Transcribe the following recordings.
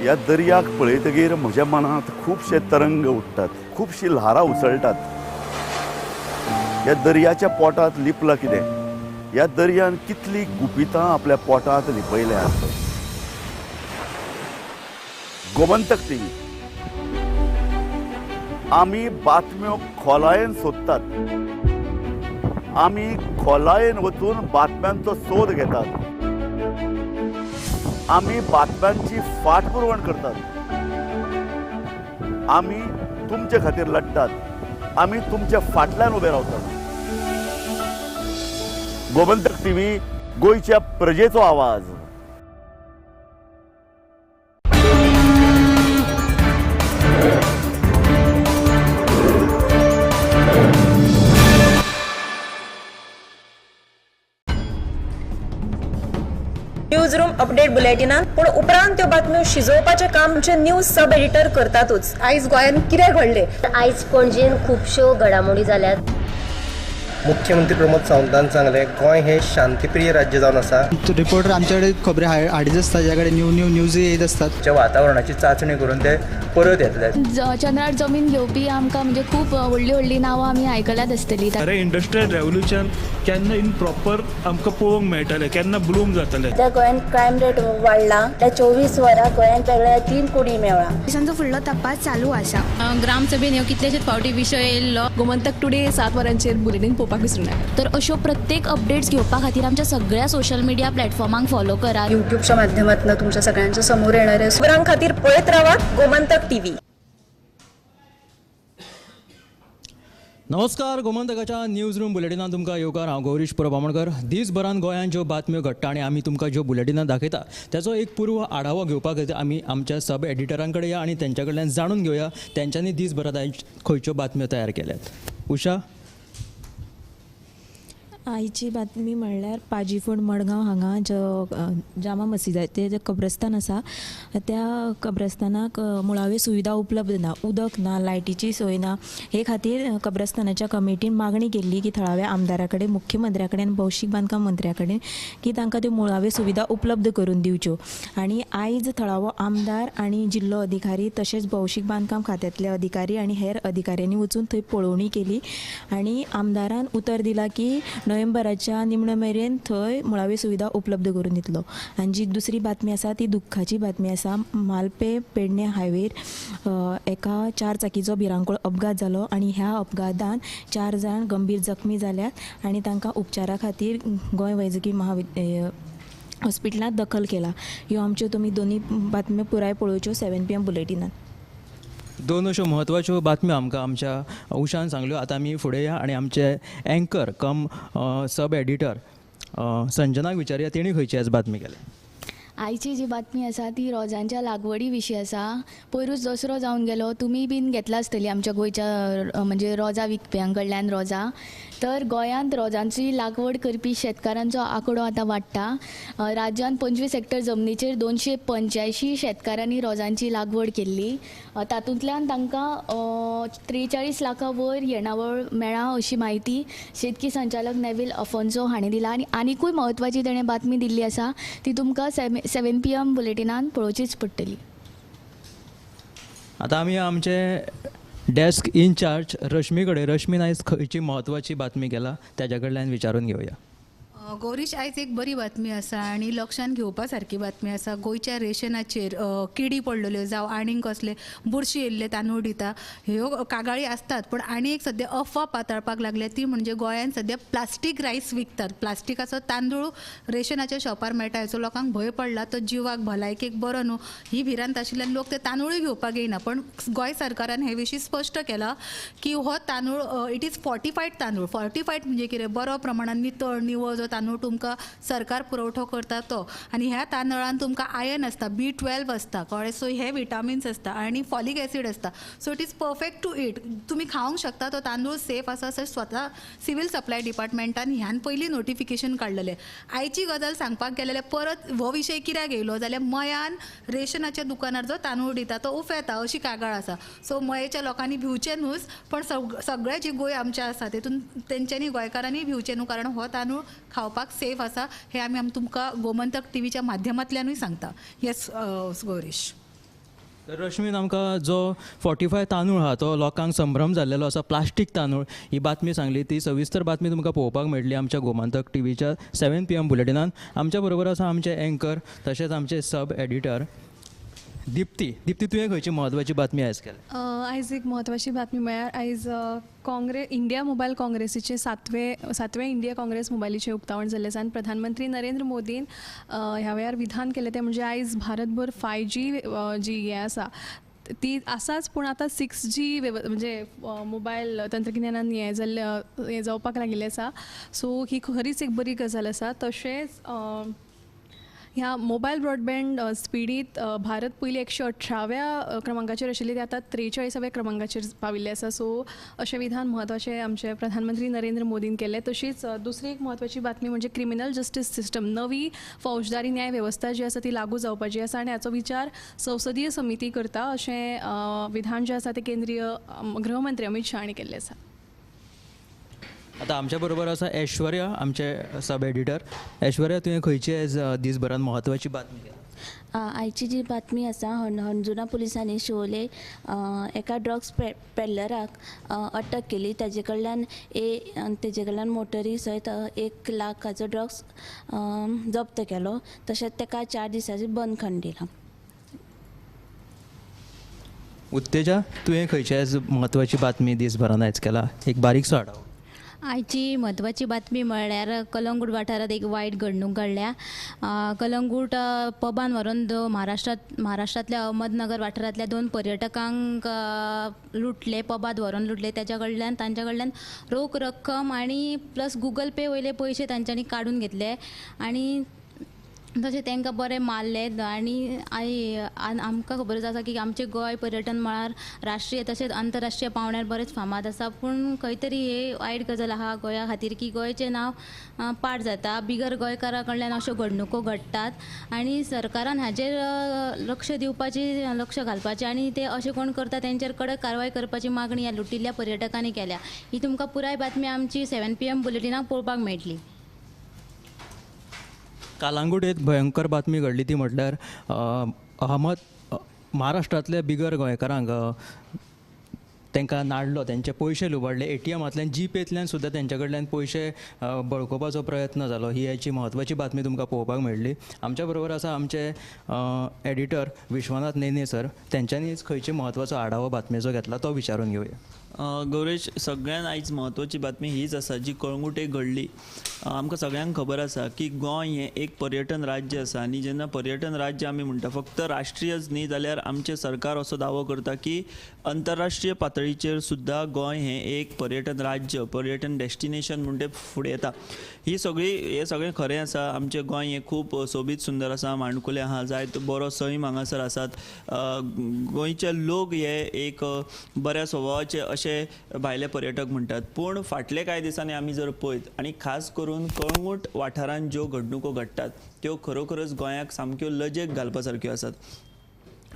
ह्या दर्याक पळयतगीर म्हज्या मनांत खुबशे तरंग उठ्ठात, खुबशीं ल्हारां उसळटात. ह्या दर्याच्या पोटांत लिपलां कितें? ह्या दर्यान कितलीं गुपितां आपल्या पोटांत लिपयल्यात? गोमंतक टीव्ही, आमी बातम्यो खोलायेन सोदतात, आमी खोलायेन वचून बातम्यांचो सोद घेतात, आमी बातम्यांची फाटपुरवण करतात, आमी तुमचे खातीर लढटात, आमी तुमच्या फाटल्यान उबे रावतात. गोमंतक टीव्ही, गोंयच्या प्रजेचो आवाज. न्यूज रूम अपडेट बुलेटिनात, पूण उपरांत त्यो बातम्यो शिजोवपाचें काम आमचे न्यूज सब एडिटर करतातूच. आयज गोंयांत कितें घडलें? आयज पणजेन खुबश्यो घडामोडी जाल्यात. मुख्यमंत्री प्रमोद सावंतान सांगलें, गोंय हें शांतीप्रिय राज्य जावन आसा. रिपोर्टर आमच्याकडे खबरी हाडीत आसता, ज्या कडेन न्यू न्यू न्यूजय येत आसतात. वातावरणाची चांचणी करून ते परत येतले. चंद्रार जमीन घेवपी आमकां म्हणजे खूब व्हडली व्हडली नांवां आमी आयकल्यात आसतली. अरे, इंडस्ट्रियल रेवोल्युशन केन्ना इन प्रॉपर आमकां पळोवंक मेळटलें, केन्ना ब्लूम जातलें? सध्या गोंयांत क्रायम रेट वाडला. त्या 24 वरां गोंयांत वेगळ्या 3 कुडी मेळ्ळा. पोलिसांचो फुडलो तपास चालू आसा. ग्रामसभेन ह्यो कितलेशेच फावटी विशय येयल्लो. गोमंतक टुडे 7 वरांचेर बुलेटीन पळोवपाक विसरूं नाका. तर अश्यो प्रत्येक अपडेट्स घेवपा खातीर आमच्या सगळ्या सोशल मिडिया प्लॅटफॉर्मांक फॉलो करात. युट्यूबच्या माध्यमातून तुमच्या सगळ्यांच्या समोर येणारे खबरां खातीर पळयत रावात गोमंतक टीव्ही. नमस्कार, गोमंतकाच्या न्यूज रूम बुलेटिनान तुमकां येवकार. हांव गौरीश परब आमोणकर. दीसभरान गोंयांत ज्यो बातम्यो घडटा आनी आमी तुमकां ज्यो बुलेटिनां दाखयता त्याचो एक पूर्व आढावो घेवपा खातीर आमी आमच्या सब एडिटरां कडेन या आनी तेंच्या कडल्यान जाणून घेवया तेंच्यांनी दीसभरांत खंयच्यो बातम्यो तयार केल्यात. उषा, आयची बातमी म्हणल्यार पाजीफोंड मडगांव हांगा जो जामा मशिदाचें जें कब्रस्तान आसा त्या कब्रस्तानाक मुळाव्यो सुविधा उपलब्ध ना, उदक ना, लायटीची सोय ना. हे खातीर कब्रस्तानाच्या कमिटीन मागणी केल्ली की थळाव्या आमदारा कडेन, मुख्यमंत्र्या कडेन, भौशीक बांदकाम मंत्र्या कडेन की तांकां त्यो मुळाव्यो सुविधा उपलब्ध करून दिवच्यो. आनी आयज थळावो आमदार आनी जिल्लो अधिकारी तशेंच भौशीक बांदकाम खात्यांतले अधिकारी आनी हेर अधिकाऱ्यांनी वचून थंय पळोवणी केली आनी आमदारान उतर दिलां की नोव्हेंबराच्या निमणे मेरेन थंय मुळावी सुविधा उपलब्ध करून दितलो. आनी जी दुसरी बातमी आसा ती दुख्खाची बातमी आसा. मालपे पेडणे हायवेर एका 4 चाकीचो भिरांकूळ अपघात जालो आनी ह्या अपघातान 4 जाण गंभीर जखमी जाल्यात आनी तांकां उपचारा खातीर गोंय वैजकी हॉस्पिटलांत दखल केला. ह्यो आमच्यो तुमी दोनूय बातम्यो पुराय पळोवच्यो 7 PM बुलेटिनान. दोन अश्यो म्हत्वाच्यो बातम्यो आमकां आमच्या उषान सांगल्यो. आतां आमी फुडें या आनी आमचे एंकर कम सब एडिटर संजनाक विचारया तेणी खंयची आज बातमी केल्या. आयची जी बातमी आसा ती रोजांच्या लागवडी विशीं आसा. पयरूच दसरो जावन गेलो, तुमी बीन घेतला आसतली आमच्या गोंयच्या म्हणजे रोजां विकप्यां कडल्यान रोजां. तर गोंयांत रोजांची लागवड करपी शेतकारांचो आंकडो आतां वाडटा. राज्यांत 25 हेक्टर जमनीचेर 285 शेतकारांनी रोजांची लागवड केल्ली. तातूंतल्यान तांकां 43 लाखां वयर येणावळ मेळ्ळा अशी म्हायती शेतकी संचालक नेवील अफोन्सो हांणी दिला. आनी आनिकूय म्हत्वाची तेणें बातमी दिल्ली आसा ती तुमकां 7 PM बुलेटिनान पळोवचीच पडटली. आतां आमी आमचे डेस्क इनचार्ज रश्मी कडेन, रश्मीन आयज खंयची म्हत्वाची बातमी केला त्याच्या कडल्यान विचारून घेवया. गौरीश, आयज एक बरी बातमी आसा आनी लक्षांत घेवपा सारकी बातमी आसा. गोंयच्या रेशनाचेर किडी पडलेल्यो जावं आनीक कसले बुरशी येयल्ले तांदूळ दिता ह्यो कागाळी आसतात, पूण आनी एक सद्या अफवा पातळपाक लागल्या ती म्हणजे गोंयांत सद्या प्लास्टीक रायस विकतात. प्लास्टिकाचो तांदूळ रेशनाच्या शॉपार मेळटा हाचो लोकांक भंय पडला, तो जिवाक भलायकेक बरो न्हू ही भिरांत आशिल्ल्यान लोक ते तांदूळय घेवपाक येयना. पण गोंय सरकारान हे विशीं स्पश्ट केलां की हो तांदूळ it is fortified तांदूळ. फॉर्टिफायड म्हणजे कितें, बरो प्रमाणान नितळ निवळ जो तांदूळ तुमकां सरकार पुरवठो करता तो. आनी ह्या तांदळान तुमकां आयर्न आसता, B12 आसता, कळ्ळें? सो हे विटामिन्स आसता आनी फॉलीक एसीड आसता. So it is perfect to eat. तुमी खावंक शकता, तो तांदूळ सेफ आसा अशें स्वता सिवील सप्लाय डिपार्टमेंटान ह्यान पयलीं नोटिफिकेशन काडलेलें. आयची गजाल सांगपाक गेले परत हो विशय कित्याक येयलो जाल्यार मयान रेशनाच्या दुकानार जो तांदूळ दिता तो उफेता अशी कागाळ आसा. सो मयेच्या लोकांनी भिवचें न्हूच, पण सगळे जे गोंय आमचे आसा तेतून तेंच्यांनी गोंयकारांनी भिवचें न्हू, कारण हो तांदूळ खावपाक सेफ आसा हे आमी तुमकां गोमंतक टीव्हीच्या माध्यमांतल्यानूय सांगता. येस गौरीश. तर रश्मीन, आमकां जो 45 तांदूळ आहा तो लोकांक संभ्रम जाल्लेलो आसा, प्लास्टीक तांदूळ ही बातमी सांगली, ती सविस्तर बातमी तुमकां पळोवपाक मेळटली आमच्या गोमंतक टीव्हीच्या 7 PM बुलेटिनान. आमच्या बरोबर आसा आमचे एंकर तशेंच आमचे सब एडिटर दीप्ती. दीप्ती, तुवें खंयची म्हत्वाची बातमी आयज केल्या? आयज एक म्हत्वाची बातमी म्हळ्यार आयज इंडिया मोबायल काँग्रेसीचे सातवें इंडिया काँग्रेस मोबायलीचें उक्तावण जाल्लें आसा आनी प्रधानमंत्री नरेंद्र मोदीन ह्या वेळार विधान केलें तें म्हणजे आयज भारतभर 5G जी हें आसा ती आसाच, पूण आतां 6G म्हणजे मोबायल तंत्रगिन्यानान हें जाल्लें हें जावपाक लागिल्लें आसा. सो ही खरीच एक बरी गजाल आसा. तशेंच ह्या मोबायल ब्रॉडबँड स्पिडीत भारत पयलीं 118व्या क्रमांकाचेर आशिल्ली, ते आतां 43व्या क्रमांकाचेर पाविल्ले आसा. सो अशें विधान म्हत्वाचें आमचे प्रधानमंत्री नरेंद्र मोदीन केलें. तशीच दुसरी एक म्हत्वाची बातमी म्हणजे क्रिमिनल जस्टीस सिस्टम, नवी फौजदारी न्याय वेवस्था जी आसा ती लागू जावपाची आसा आनी हाचो विचार संसदीय समिती करता अशें विधान जें आसा तें केंद्रीय गृहमंत्री अमीत शाह हांणी केल्लें आसा. आतां आमच्या बरोबर आसा ऐश्वर्या, आमचे सब एडिटर. ऐश्वर्या, तुवें खंयची आयज दिसभरान म्हत्वाची बातमी केल्या? आयची जी बातमी आसा, हणजुणा पुलिसांनी शिवोले एका ड्रग्स पेडलराक अटक केली. ताजे कडल्यान मोटरी सयत 1 लाखाचो ड्रग्स जप्त केलो. तशेंच ताका 4 दिसांची बंदखण दिला. उत्तेजा, तुवें खंयची आयज म्हत्वाची बातमी दिसभरान आयज केला? एक बारीकसो आडावो. आयची म्हत्वाची बातमी म्हळ्यार कलंगूट वाठारांत एक वायट घडणूक घडल्या. कलंगूट पबान व्हरून महाराष्ट्रांतल्या अहमदनगर वाठारांतल्या 2 पर्यटकांक लुटले, पबांत व्हरून लुटले. तांच्या कडल्यान रोख रक्कम आनी प्लस गुगल पे वयले पयशे तांच्यांनी काडून घेतले आनी तशें तांकां बरें मारले. आनी आमकां खबरच आसा की आमचें गोंय पर्यटन मळार राष्ट्रीय तशेंच आंतरराष्ट्रीय पांवड्यार बरेंच फामाद आसा, पूण खंय तरी हे वायट गजाल आहा गोंया खातीर की गोंयचें नांव पाड जाता, बिगर गोंयकारां कडल्यान अश्यो घडणुको घडटात आनी सरकारान हाजेर लक्ष दिवपाची, लक्ष घालपाचें आनी ते अशें कोण करता तेंचेर कडक कारवाय करपाची मागणी ह्या लुटिल्ल्या पर्यटकांनी केल्या. ही तुमकां पुराय बातमी आमची 7 PM बुलेटिनाक पळोवपाक मेळटली. कालांगूट एक भयंकर बातमी घडली ती म्हटल्यार महाराष्ट्रांतल्या बिगर गोंयकारांक तांकां नाडलो, तेंचे पयशे लुबाडले, ATMांतल्यान जीपेंतल्यान सुद्दां तेंच्या कडल्यान पयशे बळकोवपाचो प्रयत्न जालो. ही आयची म्हत्वाची बातमी तुमकां पळोवपाक मेळ्ळी. आमच्या बरोबर आसा आमचे एडिटर विश्वनाथ नेने सर, तेंच्यांनीच खंयचे म्हत्वाचो आढावो बातमेचो घेतला तो विचारून घेवया. गौरेश, सगळ्यान आयज म्हत्वाची बातमी हीच आसा जी कळंगूटे घडली. आमकां सगळ्यांक खबर आसा की गोंय हें एक पर्यटन राज्य आसा आनी जेन्ना पर्यटन राज्य आमी म्हणटा फक्त राष्ट्रीयच न्ही जाल्यार आमचें सरकार असो दावो करता की अंतरराष्ट्रीय पातळीचेर सुद्दां गोंय हें एक पर्यटन राज्य, पर्यटन डेस्टिनेशन म्हूण तें फुडें येता. ही सगळी हें सगळें खरें आसा. आमचें गोंय हें खूब सोबीत सुंदर आसा, माणकुलें आहा, जायत बरो सैम हांगासर आसात. गोंयचे लोक हे एक बऱ्या स्वभावाचे अशे भायले पर्यटक म्हणटात. पूण फाटले कांय दिसांनी आमी जर पळयत आनी खास करून कळंगूट वाठारांत ज्यो घडणुको घडटात त्यो खरोखरच गोंयाक सामक्यो लजेक घालपा सारक्यो आसात.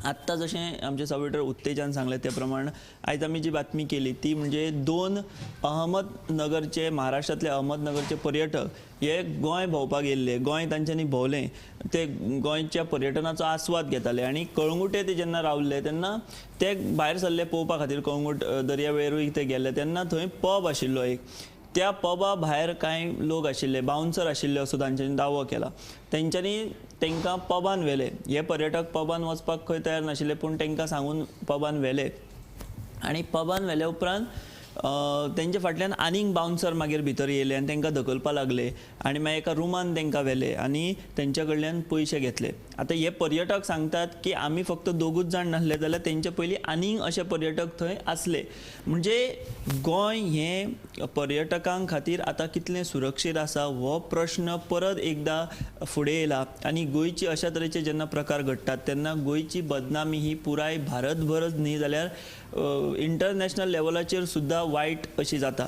आत्तां जशें आमचे सब एडिटर उत्तेजान सांगलें ते प्रमाण आयज आमी जी बातमी केली ती म्हणजे 2 अहमदनगरचे, महाराष्ट्रांतले अहमदनगरचे पर्यटक हे गोंय भोंवपाक येयल्ले, गोंय तांच्यांनी भोंवलें, ते गोंयच्या पर्यटनाचो आस्वाद घेताले आनी कळंगूटे ते जेन्ना रावले तेन्ना ते भायर सरले पळोवपा खातीर, कळंगूट दर्यावेळेरूय ते गेले तेन्ना थंय पब आशिल्लो एक, त्या पबा भायर कांय लोक आशिल्ले, बाउन्सर आशिल्ले असो तांच्यांनी दावो केला. तेंच्यांनी तांकां पबान व्हेले. हे पर्यटक पबान वचपाक खंय तयार नाशिल्ले पूण तांकां सांगून पबान व्हेले आनी पबान व्हेले उपरांत तेंच्या फाटल्यान आनीक बाउन्सर मागीर भितर येयले आनी तांकां धकलपा लागले आनी मागीर एका रुमान तांकां व्हेले आनी तेंच्या कडल्यान पयशे घेतले. आतां हे पर्यटक सांगतात की आमी फक्त 2 जाण नासले जाल्यार तेंचे पयलीं आनीक अशे पर्यटक थंय आसले. म्हणजे गोंय हें पर्यटकां खातीर आतां कितलें सुरक्षीत आसा हो प्रश्न परत एकदां फुडें येयला आनी गोंयची अशा तरेचे जेन्ना प्रकार घडटात तेन्ना गोंयची बदनामी ही पुराय भारतभरच न्ही जाल्यार इंटरनॅशनल लेवलाचेर सुद्दां वायट अशी जाता.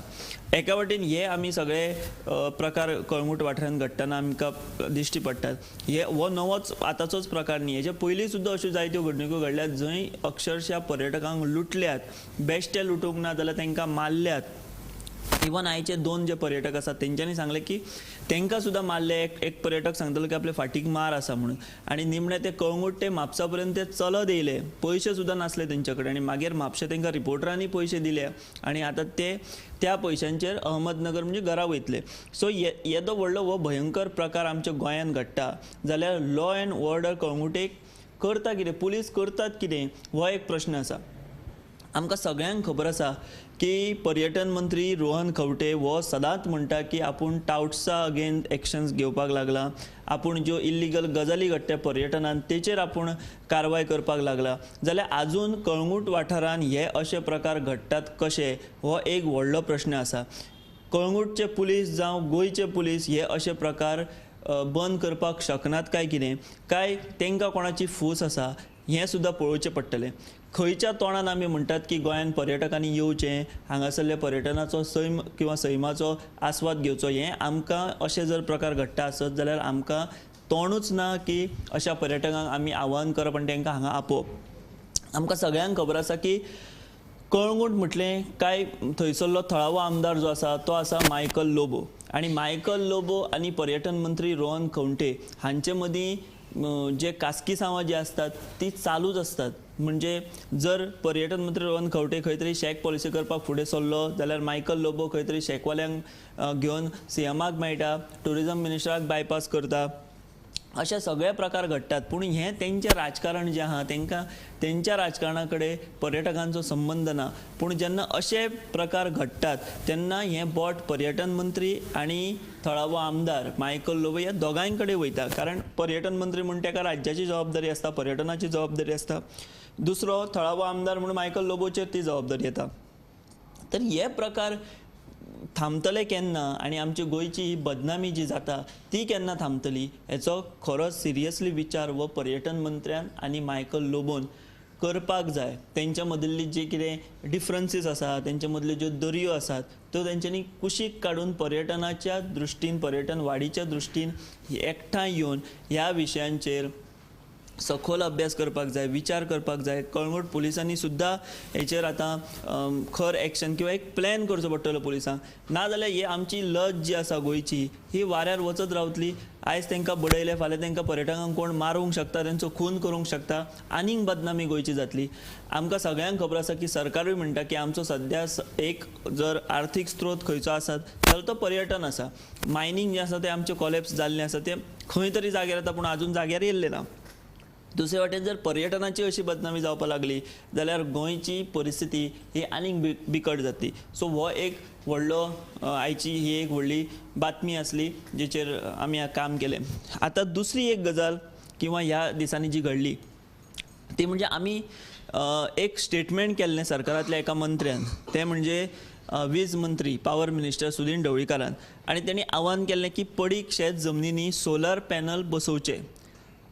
एका वटेन हे आमी सगळे प्रकार कळंगूट वाठारांत घडटना आमकां दिश्टी पडटात. हे हो नवोच आतांचोच प्रकार न्ही, हेचे पयलीं सुद्दां अश्यो जायत्यो घडणुको घडल्यात जंय अक्षरशा पर्यटकांक लुटल्यात, बेश्टे लुटूंक ना जाल्यार तांकां मारल्यात. इवन आयचे 2 जे पर्यटक आसात तेंच्यांनी सांगलें की तांकां सुद्दां मारले. एक पर्यटक सांगतालो की आपले फाटीक मार आसा म्हणून आनी निमणे ते कळंगूट ते म्हापसा पर्यंत ते चलत येयले, पयशे सुद्दां नासले तेंचे कडेन आनी मागीर म्हापशे तांकां रिपोर्टरांनी पयशे दिले आनी आतां ते त्या पयशांचेर अहमदनगर म्हणजे घरा वयतले. सो येदो व्हडलो हो भयंकर प्रकार आमच्या गोंयांत घडटा जाल्यार लॉ एंड ऑर्डर कळंगुटेक करता कितें, पुलीस करतात कितें, हो एक प्रश्न आसा. आमकां सगळ्यांक खबर आसा की पर्यटन मंत्री रोहन खंवटे हो सदांच म्हणटा की आपूण टावट्सा अगेन्स्ट एक्शन्स घेवपाक लागला, आपूण ज्यो इल्लिगल गजाली घडटा पर्यटनान तेचेर आपूण कारवाय करपाक लागला. जाल्यार आजून कळंगूट वाठारान हे अशे प्रकार घडटात कशे हो एक व्हडलो प्रश्न आसा. कळंगूटचे पुलीस जावं गोंयचे पुलीस हे अशे प्रकार बंद करपाक शकनात काय कितें, काय तांकां कोणाची फूस आसा हें सुद्दां पळोवचें पडटलें. खंयच्या तोंडान आमी म्हणटात की गोंयांत पर्यटकांनी येवचें, हांगासरल्या पर्यटनाचो सैम किंवा सैमाचो आस्वाद घेवचो, हें आमकां अशें जर प्रकार घडटा आसत जाल्यार आमकां तोंडूच ना की अशा पर्यटकांक आमी आव्हान करप आनी तांकां हांगा आपोवप. आमकां सगळ्यांक खबर आसा की कळंगूट म्हटलें काय थंयसरलो थळावो आमदार जो आसा तो आसा मायकल लोबो आनी मायकल लोबो आनी पर्यटन मंत्री रोहन खंवटे हांचे मदीं जे कास्किसांवां जी आसतात ती चालूच आसतात. म्हणजे जर पर्यटन मंत्री रोहन खंवटे खंय तरी शॅक पॉलिसी करपाक फुडें सरलो जाल्यार मायकल लोबो खंय तरी शॅकवाल्यांक घेवन सीएमाक मेळटा, ट्युरिजम मिनिस्टराक बायपास करता, अशे सगळे प्रकार घडटात. पूण हें तेंचें राजकारण जें आहा तेंकां तेंच्या राजकारणा कडेन पर्यटकांचो संबंद ना. पूण जेन्ना अशे प्रकार घडटात तेन्ना हें बोट पर्यटन मंत्री आनी थळावो आमदार मायकल लोबो ह्या दोगांय कडेन वयता, कारण पर्यटन मंत्री म्हूण ताका राज्याची जबाबदारी आसता, पर्यटनाची जबाबदारी आसता, दुसरो थळावो आमदार म्हणून मायकल लोबोचेर ती जबाबदारी येता. तर हे प्रकार थांबतले केन्ना आनी आमची गोंयची ही बदनामी जी जाता ती केन्ना थांबतली हेचो खरो सिरियसली विचार हो पर्यटन मंत्र्यान आनी मायकल लोबोन करपाक जाय. तेंच्या मदली जी कितें डिफरन्सीस आसा, तेंच्या मदल्यो ज्यो दरयो आसात त्यो तेंच्यांनी कुशीक काडून पर्यटनाच्या दृश्टीन, पर्यटन वाडीच्या दृश्टीन एकठांय येवन ह्या विशयांचेर सखोल अभ्यास करपाक जाय, विचार करपाक जाय. कळंगूट पुलिसांनी सुद्दां हेचेर आतां खर एक्शन किंवा एक प्लॅन करचो पडटलो पुलिसांक, नाजाल्यार ही आमची लज जी आसा गोंयची ही वाऱ्यार वचत रावतली. आयज तांकां बडयले, फाल्यां तांकां पर्यटकांक कोण मारूंक शकता, तेंचो खून करूंक शकता, आनीक बदनामी गोंयची जातली. आमकां सगळ्यांक खबर आसा की सरकारूय म्हणटा की आमचो सद्या एक जर आर्थीक स्त्रोत खंयचो आसा जाल्यार तो पर्यटन आसा. मायनींग जें आसा तें आमचें कॉलेप्स जाल्लें आसा, तें खंय तरी जाग्यार येता पूण आजून जाग्यार येयल्लें ना. दुसरे वाटेन जर पर्यटनाची अशी बदनामी जावपाक लागली जाल्यार गोंयची परिस्थिती ही आनीक बिकट जातली. सो हो एक व्हडलो आयची ही एक व्हडली बातमी आसली जेचेर आमी काम केलें. आतां दुसरी एक गजाल किंवा ह्या दिसांनी जी घडली ती म्हणजे आमी एक स्टेटमेंट केल्लें सरकारांतल्या एका मंत्र्यान, तें म्हणजे वीज मंत्री पावर मिनिस्टर सुदीन ढवळीकारान, आनी तेणी आव्हान केल्लें की पडीक शेत जमनींनी सोलर पॅनल बसोवचे.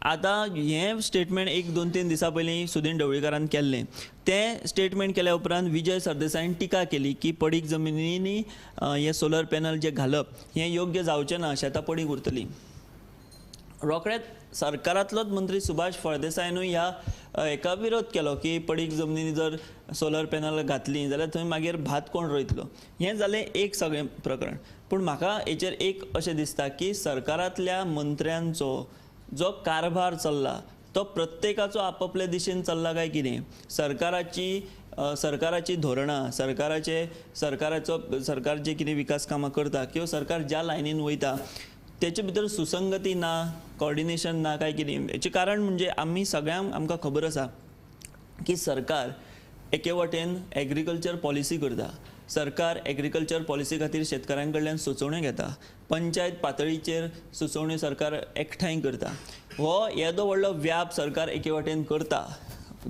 आतां हें स्टेटमेंट 1, 2, 3 दिसां पयलीं सुदीन ढवळीकारान केल्लें. तें स्टेटमेंट केल्या उपरांत विजय सरदेसायान टिका केली की पडीक जमनींनी हें सोलर पॅनल जें घालप हें योग्य जावचें ना, शेतां पडीक उरतलीं. रोखडेच सरकारांतलोच मंत्री सुभाष फळदेसायानूय ह्या हेका विरोध केलो की पडीक जमनींनी जर सोलर पॅनल घातलीं जाल्यार थंय मागीर भात कोण रोयतलो. हें जालें एक सगळें प्रकरण. पूण म्हाका हेचेर एक अशें दिसता की सरकारांतल्या मंत्र्यांचो जो कारभार चल्ला तो प्रत्येकाचो आपापले दिशेन चल्ला काय कितें. सरकाराची धोरणां, सरकार जे कितें विकास कामां करता किंवा सरकार ज्या लायनीन वयता तेचे भितर सुसंगती ना, कॉर्डिनेशन ना काय कितें. हेचें कारण म्हणजे आमी सगळ्यांक आमकां खबर आसा की सरकार एके वटेन एग्रीकल्चर पॉलिसी करता, सरकार एग्रीकल्चर पॉलिसी खातीर शेतकारां कडल्यान सुचोवण्यो घेता, पंचायत पातळीचेर सुचोवण्यो सरकार एकठांय करता. हो येदो व्हडलो व्याप सरकार एके वटेन करता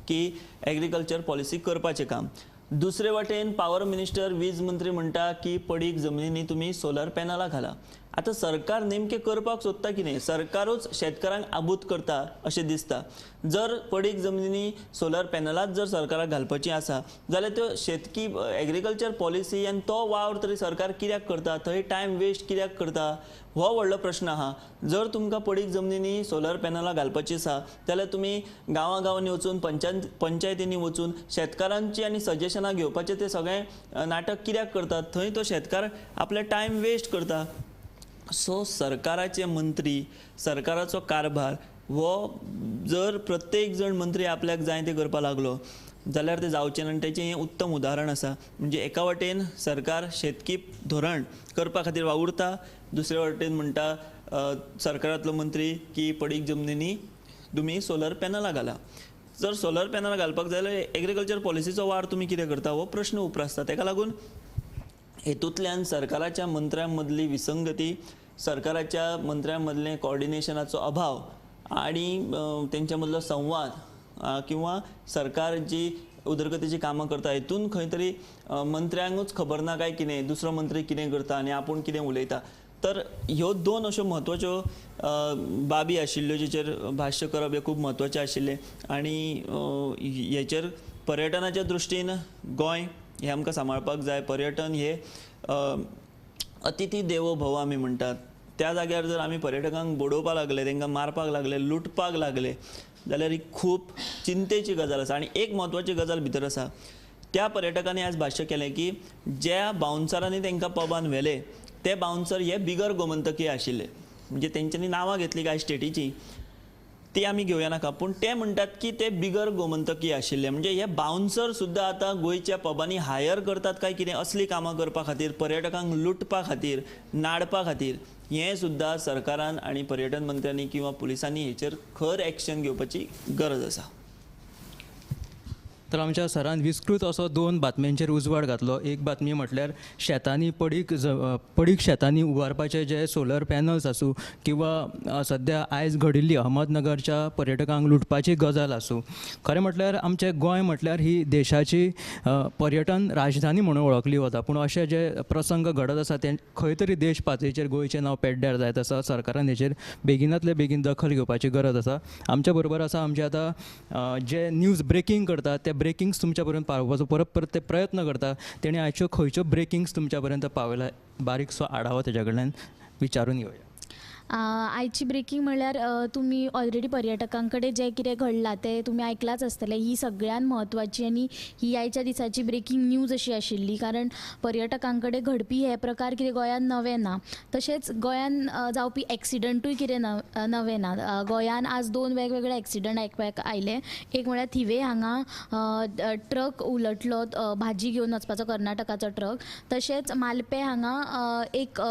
की एग्रीकल्चर पॉलिसी करपाचें काम, दुसरे वटेन पावर मिनिस्टर वीज मंत्री म्हणटा की पडीक जमनींनी तुमी सोलर पॅनलां घाला. आतां सरकार नेमकें करपाक सोदता कितें? सरकारूच शेतकारांक आबूत करता अशें दिसता. जर पडीक जमनींनी सोलर पॅनलाच जर सरकाराक घालपाची आसा जाल्यार त्यो शेतकी एग्रीकल्चर पॉलिसी आनी तो वावर तरी सरकार कित्याक करता, थंय टायम वेस्ट कित्याक करता, हो व्हडलो प्रश्न आहा. जर तुमकां पडीक जमनींनी सोलर पॅनलां घालपाची आसा जाल्यार तुमी गांवां गांवांनी वचून पंचायतींनी वचून शेतकारांची आनी सजेशनां घेवपाचें तें सगळें नाटक कित्याक करतात? थंय तो शेतकार आपले टायम वेस्ट करता. सो सरकाराचे मंत्री, सरकाराचो कारभार हो जर प्रत्येक जण मंत्री आपल्याक जाय तें करपाक लागलो जाल्यार तें जावचें ना आनी तेचें हें उत्तम उदाहरण आसा. म्हणजे एका वटेन सरकार शेतकी धोरण करपा खातीर वावुरता, दुसरे वटेन म्हणटा सरकारांतलो मंत्री की पडीक जमनींनी तुमी सोलर पॅनलां घाला. जर सोलर पॅनलां घालपाक जाय जाल्यार एग्रीकल्चर पॉलिसीचो वावर तुमी कितें करता हो प्रश्न उप्रासता. तेका लागून हेतूंतल्यान सरकाराच्या मंत्र्यां मदली विसंगती, सरकाराच्या मंत्र्यां मदलें कॉर्डिनेशनाचो अभाव आनी तेंच्या मदलो संवाद किंवा सरकार जी उदरगतीची कामां करता हेतून खंय तरी मंत्र्यांकूच खबर ना काय कितें, दुसरो मंत्री कितें करता आनी आपूण कितें उलयता. तर ह्यो दोन अश्यो म्हत्वाच्यो बाबी आशिल्ल्यो जेचेर भाश्य करप हें खूब म्हत्वाचें आशिल्लें आनी हेचेर पर्यटनाच्या दृश्टीन गोंय हें आमकां सांबाळपाक जाय. पर्यटन हे अतिथी देवो भव आमी म्हणटात, त्या जाग्यार जर आमी पर्यटकांक बडोवपाक लागले, तांकां मारपाक लागले, लुटपाक लागले जाल्यार ही खूब चिंतेची गजाल आसा. आनी एक म्हत्वाची गजाल भितर आसा, त्या पर्यटकांनी आज भाश्य केलें की ज्या बाउन्सरांनी तांकां पबान व्हेले ते बाउन्सर हे बिगर गोमंतकीय आशिल्ले. म्हणजे तेंच्यांनी नांवां घेतली कांय स्टेटीची, ती आमी घेवया नाका, पूण ते म्हणटात की ते बिगर गोमंतकीय आशिल्ले. म्हणजे हे बाउन्सर सुद्दां आतां गोंयच्या पबांनी हायर करतात काय कितें असली कामां करपा खातीर, पर्यटकांक लुटपा खातीर, नाडपा खातीर. हें सुद्दां सरकारान आनी पर्यटन मंत्र्यांनी किंवा पुलिसांनी हेचेर खर एक्शन घेवपाची गरज आसा. तर आमच्या सरान विस्तृत असो दोन बातम्यांचेर उजवाड घातलो. एक बातमी म्हटल्यार शेतांनी पडीक शेतांनी उबारपाचे जे सोलर पॅनल्स आसूं किंवा सद्या आयज घडिल्ली अहमदनगरच्या पर्यटकांक लुटपाची गजाल आसूं, खरें म्हटल्यार आमचें गोंय म्हटल्यार ही देशाची पर्यटन राजधानी म्हणून वळखली वता, पूण अशे जे प्रसंग घडत आसा ते खंय तरी देश पातळीचेर गोंयचें नांव पेड्ड्यार जायत आसा. सरकारान हेचेर बेगिनांतले बेगीन दखल घेवपाची गरज आसा. आमच्या बरोबर आसा आमचे आतां जे न्यूज ब्रेकींग करतात ते ब्रेकिंग्स तुमच्या पर्यंत पावोवपाचो परत परत ते प्रयत्न करता, तेणी आयच्यो खंयच्यो ब्रेकिंग्स तुमच्या पर्यंत पावयला बारीकसो आढावो तेज्या कडल्यान विचारून घेवया. आयची ब्रेकींग म्हणल्यार तुमी ऑलरेडी पर्यटकां कडेन जें कितें घडलां तें तुमी आयकलांच आसतलें. ही सगळ्यान म्हत्वाची आनी ही आयच्या दिसाची ब्रेकींग न्यूज अशी आशिल्ली, कारण पर्यटकां कडेन घडपी हे प्रकार कितें गोंयांत नवे ना, तशेंच गोंयांत जावपी एक्सिडंटूय कितें नवे ना. गोंयांत आज दोन वेगवेगळे एक्सिडंट आयकपाक आयले. एक म्हळ्यार थिवे हांगा ट्रक उलटलो, भाजी घेवन वचपाचो कर्नाटकाचो ट्रक. तशेंच मालपे हांगा एक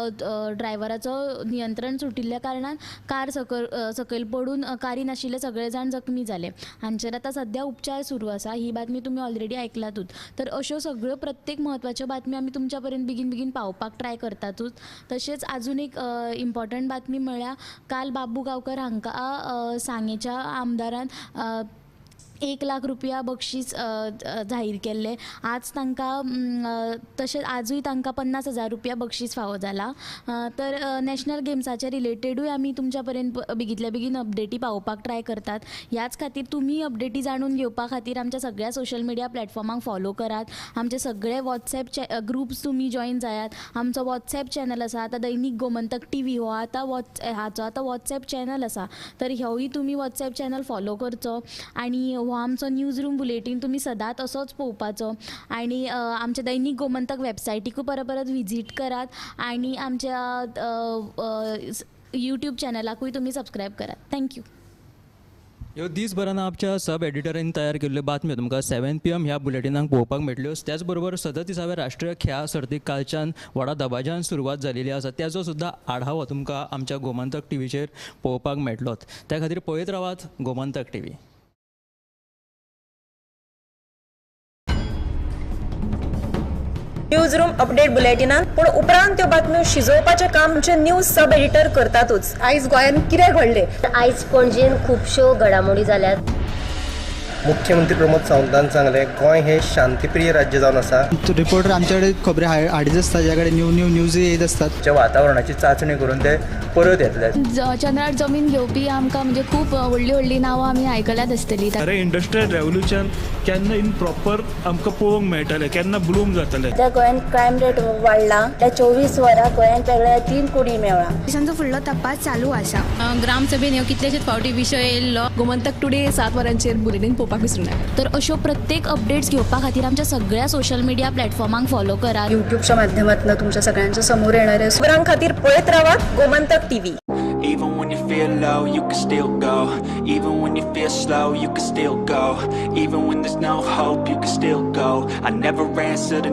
ड्रायव्हराचो नियंत्रण सुटिल्ल्या कारणान कार सकयल पडून कारीन आशिल्ले सगळे जाण जखमी जाले. हांचेर आतां सद्या उपचार सुरू आसा. ही बातमी तुमी ऑलरेडी आयकलातूच. तर अश्यो सगळ्यो प्रत्येक म्हत्वाच्यो बातमी आमी तुमच्या पर्यंत बेगीन बेगीन पावोवपाक ट्राय करतातूच. तशेंच आजून एक इम्पॉर्टंट बातमी म्हळ्यार काल बाबू गांवकर हांकां सांगेच्या आमदारान 1 लाख रुपया बक्षीस जाहीर केल्लें. आज तांकां तशेंच आजूय तांकां 50,000 रुपया बक्षीस फावो जाला. तर नॅशनल गेम्साच्या रिलेटेडूय आमी तुमच्या पर्यंत बेगींतल्या बेगीन अपडेटी पावोवपाक ट्राय करतात. ह्याच खातीर तुमी अपडेटी जाणून घेवपा खातीर आमच्या सगळ्या सोशल मिडिया प्लॅटफॉर्मांक फॉलो करात. आमचे सगळे वॉट्सॅप ग्रुप्स तुमी जॉयन जायात. आमचो वॉट्सॅप चॅनल आसा आतां दैनीक गोमंतक टीव्ही हो आतां हाचो आतां वॉट्सॅप चॅनल आसा, तर होवूय तुमी वॉट्सॅप चॅनल फॉलो करचो. आनी हो आमचो न्यूज रूम बुलेटीन तुमी सदांच असोच पळोवपाचो. आनी आमच्या दैनीक गोमंतक वेबसायटीकूय परत परत विजीट करात आनी आमच्या यूट्यूब चॅनलाकूय तुमी सबस्क्रायब करात. Thank you. ह्यो दीसभरान आमच्या सब एडिटरांनी तयार केल्ल्यो बातम्यो तुमकां 7 PM ह्या बुलेटिनाक पळोवपाक मेळटल्यो. त्याच बरोबर 37व्या राष्ट्रीय खेळां सर्तीक कालच्यान व्हडा दबाज्यान सुरवात जालेली आसा, त्याचो सुद्दां आढावो तुमकां आमच्या गोमंतक टीव्हीचेर पळोवपाक मेळटलोच. त्या खातीर पळयत रावात Gomantak TV. News room update बुलेटिनान पूण उपरांत त्यो बातम्यो शिजोवपाचें काम आमचे न्यूज सब एडिटर करतातूच. आयज गोंयांत कितें घडलें? आयज पणजेन खुबश्यो घडामोडी जाल्यात. मुख्यमंत्री प्रमोद सावंतान सांगलें गोंय हें शांतीप्रिय राज्य जावन आसा. रिपोर्टर आमचे कडेन खबरी हाडीत आसता, ज्या कडेन न्यू न्यू न्यूज येत आसतात. वातावरणाची चांचणी करून ते परत येतले. चंद्रार जमीन घेवपी आमकां म्हणजे खूब व्हडली व्हडली नांवां आमी आयकल्यात आसतली. अरे इंडस्ट्रियल रेवोल्युशन केन्ना इन प्रॉपर आमकां पळोवंक मेळटलें, केन्ना ब्लूम जातलें. सध्या गोंयांत क्रायम रेट वाडला. त्या 24 वरां गोंयांत वेगळ्या 3 कुडी मेळ्ळा. पोलिसांचो फुडलो तपास चालू आसा. ग्रामसभेन ह्यो कितलेशेच फावटी विशय येयल्लो. गोमंतक टुडे 7 वरांचेर बुलेटीन पळोवपाक विसरूं नाका. तर अश्यो प्रत्येक अपडेट्स घेवपा खातीर आमच्या सगळ्या सोशल मिडिया प्लॅटफॉर्मांक फॉलो करात. यूट्यूबच्या माध्यमातून तुमच्या सगळ्यांच्या समोर येणारे खबरां खातीर पळयत रावात Gomantak TV. Even when you feel low, you can still go. Even when you feel slow, you can still go. Even when there's no hope, you can still go. I never answer to